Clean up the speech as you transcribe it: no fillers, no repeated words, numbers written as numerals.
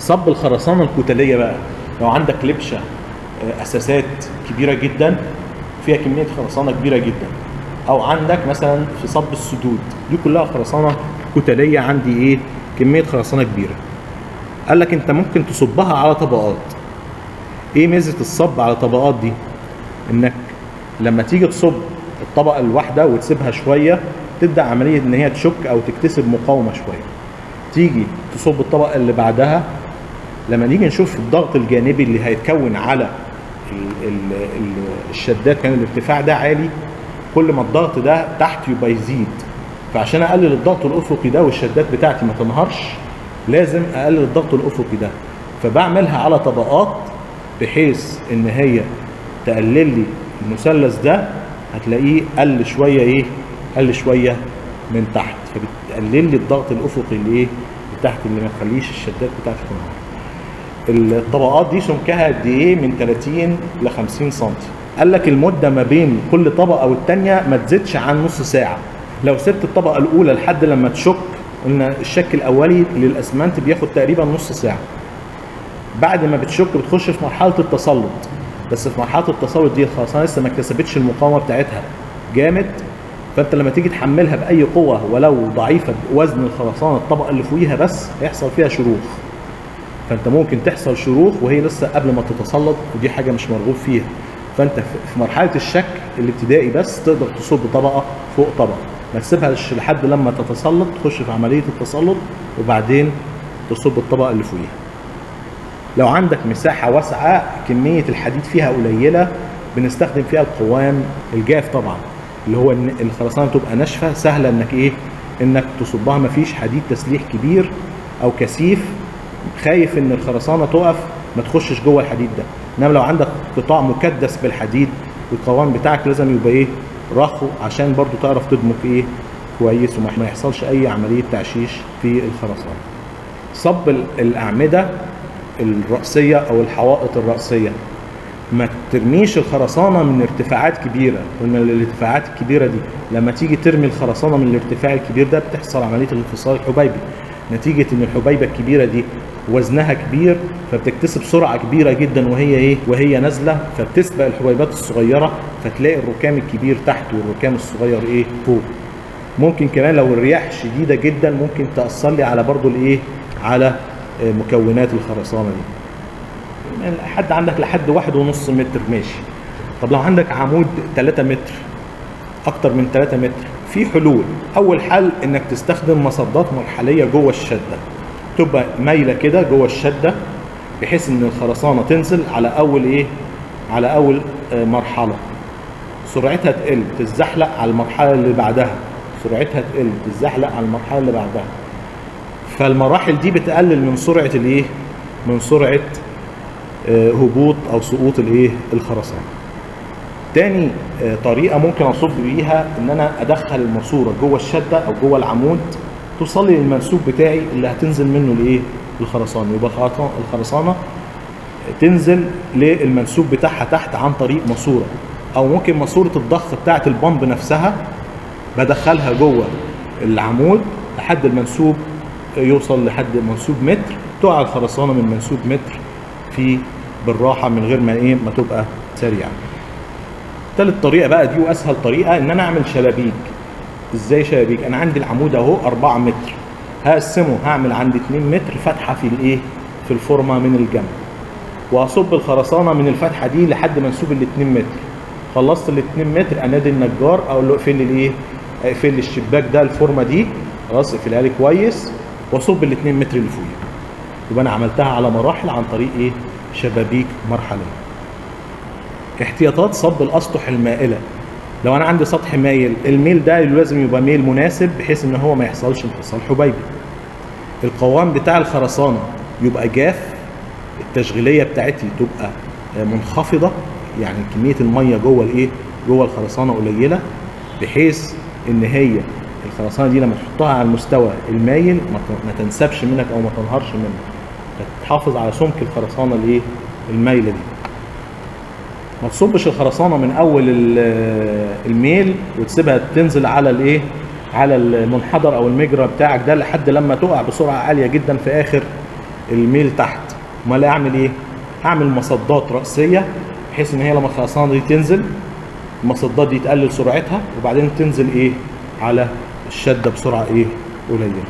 صب الخرسانه الكتليه بقى، لو عندك لبشه اساسات كبيرة جدا فيها كمية خرسانه كبيرة جدا، او عندك مثلا في صب السدود، دي كلها خرسانه كتليه عندي ايه؟ كمية خرسانه كبيرة. قال لك انت ممكن تصبها على طبقات. ايه ميزة الصب على طبقات دي؟ انك لما تيجي تصب الطبقة الواحدة وتسيبها شوية تبدا عملية ان هي تشك او تكتسب مقاومة شوية. تيجي تصب الطبقة اللي بعدها، لما نيجي نشوف الضغط الجانبي اللي هيتكون على الشدات، كان الارتفاع ده عالي، كل ما الضغط ده تحت يبقى يزيد. فعشان اقلل الضغط الافقي ده والشدات بتاعتي ما تنهارش، لازم اقلل الضغط الافقي ده، فبعملها على طبقات بحيث ان هي تقلل لي المثلث ده، هتلاقيه قل شوية ايه؟ قل شوية من تحت، فبتقلل لي الضغط الافقي اللي ايه؟ اللي تحت، اللي ما تخليش الشدات بتاعتي تنهار. الطبقات دي سمكها قد ايه؟ من 30 ل 50 سم. قال لك المدة ما بين كل طبقه والتانية ما تزيدش عن نص ساعة. لو سبت الطبقة الاولى لحد لما تشك، قلنا الشك الاولي للاسمنت بياخد تقريبا نص ساعة. بعد ما بتشك بتخش في مرحلة التسلط، بس في مرحلة التسلط دي الخرسانه لسه ما اكتسبتش المقاومة بتاعتها جامد، فانت لما تيجي تحملها باي قوة ولو ضعيفة بوزن الخرسانه الطبقة اللي فوقيها بس هيحصل فيها شروخ. فانت ممكن تحصل شروخ وهي لسه قبل ما تتسلط، ودي حاجة مش مرغوب فيها. فانت في مرحلة الشك الابتدائي بس تقدر تصب طبقه فوق طبقه، ما تسيبهاش لحد لما تتسلط، تخش في عملية التسلط وبعدين تصب الطبقة اللي فوقيها. لو عندك مساحة واسعة كمية الحديد فيها قليله، بنستخدم فيها القوام الجاف طبعا، اللي هو ان الخرسانه تبقى ناشفة سهلة انك ايه؟ انك تصبها، مفيش حديد تسليح كبير او كثيف خايف ان الخرسانه تقف ما تخشش جوه الحديد ده. انما لو عندك قطاع مكدس بالحديد، القوام بتاعك لازم يبقى ايه؟ رخو، عشان برضو تعرف تدمج ايه؟ كويس، وما يحصلش اي عملية تعشيش في الخرسانه. صب الاعمدة الرأسية او الحوائط الرأسية، ما ترميش الخرسانه من ارتفاعات كبيرة. قلنا الارتفاعات الكبيرة دي لما تيجي ترمي الخرسانه من الارتفاع الكبير ده بتحصل عملية الانفصال الحبيبي، نتيجة ان الحبيبة الكبيرة دي وزنها كبير، فبتكتسب سرعة كبيرة جدا وهي ايه؟ وهي نازله، فبتسبق الحبيبات الصغيرة، فتلاقي الركام الكبير تحت والركام الصغير ايه؟ فوق. ممكن كمان لو الرياح شديدة جدا ممكن تاثر لي على برضو الايه؟ على مكونات الخرسانه دي. حد عندك لحد 1.5 متر ماشي. طب لو عندك عمود 3 متر، اكتر من 3 متر، في حلول. اول حل انك تستخدم مصدات مرحليه جوه الشدة، تبقى مايلة كده جوه الشدة بحيث ان الخرسانه تنزل على اول ايه؟ على اول مرحلة، سرعتها تقل تتزحلق على المرحلة اللي بعدها، سرعتها تقل تتزحلق على المرحلة اللي بعدها. فالمراحل دي بتقلل من سرعة الايه؟ من سرعة هبوط او سقوط الايه؟ الخرسانه. تاني طريقه ممكن اصب بيها ان انا ادخل الماسورة جوه الشدة او جوه العمود، توصل لي للمنسوب بتاعي اللي هتنزل منه الايه؟ الخرسانه. يبقى الخرسانه تنزل للمنسوب بتاعها تحت عن طريق ماسوره، او ممكن ماسوره الضخ بتاعه ال pump نفسها بدخلها جوه العمود لحد المنسوب يوصل لحد منسوب متر، تقع الخرسانه من منسوب متر في بالراحة من غير ما ايه؟ ما تبقى سريعة. تالت طريقه بقى دي واسهل طريقه، ان انا اعمل شبابيك. ازاي شبابيك؟ انا عندي العمود اهو 4 متر، هقسمه، هعمل عندي 2 متر فتحه في الايه؟ في الفورمة من الجنب، وهصب الخرسانه من الفتحة دي لحد منسوب ال 2 متر. خلصت ال 2 متر انادي النجار اقول له اقفل لي الايه؟ اقفل لي الشباك ده، الفورمة دي خلاص اقفلها لي كويس، واصب ال 2 متر اللي فوقيها. يبقى انا عملتها على مراحل عن طريق ايه؟ شبابيك مرحليه. احتياطات صب الاسطح المائلة. لو انا عندي سطح مايل، الميل ده لازم يبقى ميل مناسب بحيث ان هو ما يحصلش انفصال حبيبي. القوام بتاع الخرسانه يبقى جاف، التشغيلية بتاعتي تبقى منخفضة، يعني كمية المية جوه الايه؟ جوه الخرسانه قليله، بحيث ان هي الخرسانه دي لما تحطها على المستوى المايل ما تنسبش منك او ما تنهارش منك، تحافظ على سمك الخرسانه الايه؟ المايله دي. ما تصبش الخرسانه من اول الميل وتسيبها تنزل على الايه؟ على المنحدر او المجرى بتاعك ده لحد لما تقع بسرعة عالية جدا في اخر الميل تحت. امال اعمل ايه؟ اعمل مصدات راسية بحيث ان هي لما الخرسانه دي تنزل المصدات دي تقلل سرعتها، وبعدين تنزل ايه؟ على الشدة بسرعة ايه؟ قليله.